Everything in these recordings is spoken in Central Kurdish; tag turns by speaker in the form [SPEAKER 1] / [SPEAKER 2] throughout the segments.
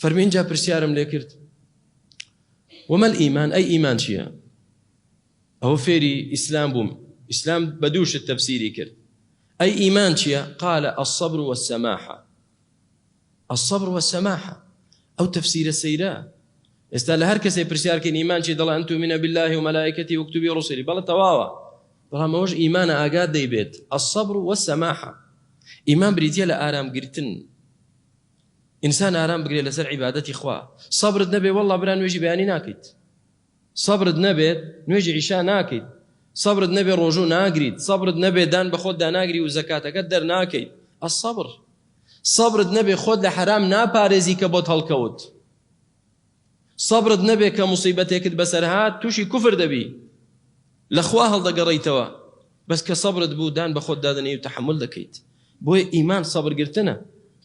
[SPEAKER 1] فەرمی ئینجا پرسیارم لێ کرد وما الإيمان ئەی ئیمان چییە؟ ئەوە فێری ئیسلام بووم ئیسلام بە دوو شت تەفسیری کرد ئەی ئیمان چییە؟ قال الصبر والسماحة الصبر والسماحة ئەو تەفسیرە سەیرە ئێستا لە هەر کەسێ پرسیارکەین ئیمان چی دەڵێ أن تؤمن بالله وملائكته وكتبه ورسله بەڵێ تەواوە بەڵام ئەوەش ئیمانە ئاگات دەیبێت الصبر والسماحة ئیمان بریتیە لە ئارامگرتن ئینسان ئارام بگرێت لەسەر عیبادەتی خوا سەبرت نەبێ واللە برا نوێژی بەیانی ناکەیت سەبرت نەبێت نوێژی عیشا ناکەیت سەبرت نەبێ ڕۆژوو ناگریت سەبرت نەبێ دان بە خۆتدا ناگری و زەکاتەکەت دەرناکەیت الصبر سەبرت نەبێ خۆت لە حەرام ناپارێزی کە بۆت هەڵکەوت سەبرت نەبێ کە موسیبەتێکت بەسەر هات تووشی کوفر دەبی لە خوا هەڵدەگەڕێیتەوە بەس کە سەبرت بوو دان بە خۆت دادەنێی و تەحەمول دەکەیت بۆیە ئیمان سەبرگرتنە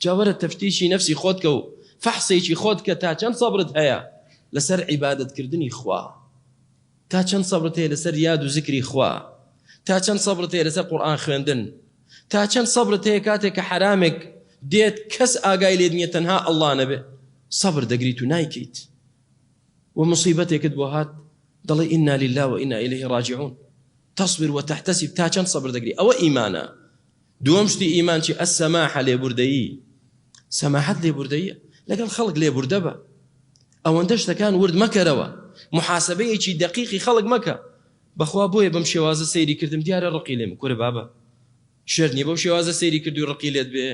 [SPEAKER 1] جا وەرە تەفتیشی نەفسی خۆت کە و فەحسێکی خۆت کە تا چەند سەبرت هەیە لەسەر عیبادەتکردنی خوا تا چەند سەبرت هەیە لەسەر یاد و زکری خوا تا چەند سەبرت هەیە لەسەر قورئان خوێندن تا چەند سەبرت هەیە کاتێک کە حەرامێک دێت کەس ئاگای لێت نییە تەنها ئەڵڵا نەبێ سەبر دەگریت و نایکەیت و مصیبەتێکت بۆ هات دەڵێ ئینا لله و ئینا ئیلەیه ڕاجعون تصبر وتحتسب تا چەند سەبر دەگری ئەوە ئیمانە دووەم شتی ئیمان چی السماحە لێبوردەیی سەماحەت لێبوردەییە لەگەڵ خەڵک لێبوردە بە ئەوەندە شتەکان ورد مەکەرەوە محاسبەیەکی دەقیقی خەڵک مەکە بەخوا بۆیە بەم شێوازە سەیری کردم دیارە ڕقی لێم کورە بابە شەرت نیە بەو شێوازە سەیری کردووی ڕقی لێت بێ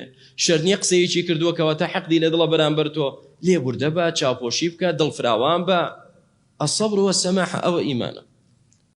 [SPEAKER 1] شەرت نیە قسەیەکی کردووە کەواتە حەقدی لە دڵە بەرامبەر تۆ لێبوردە بە چاوپۆشی بکە دڵفراوان بە الصبر والسماحە ئەوە ئیمانە.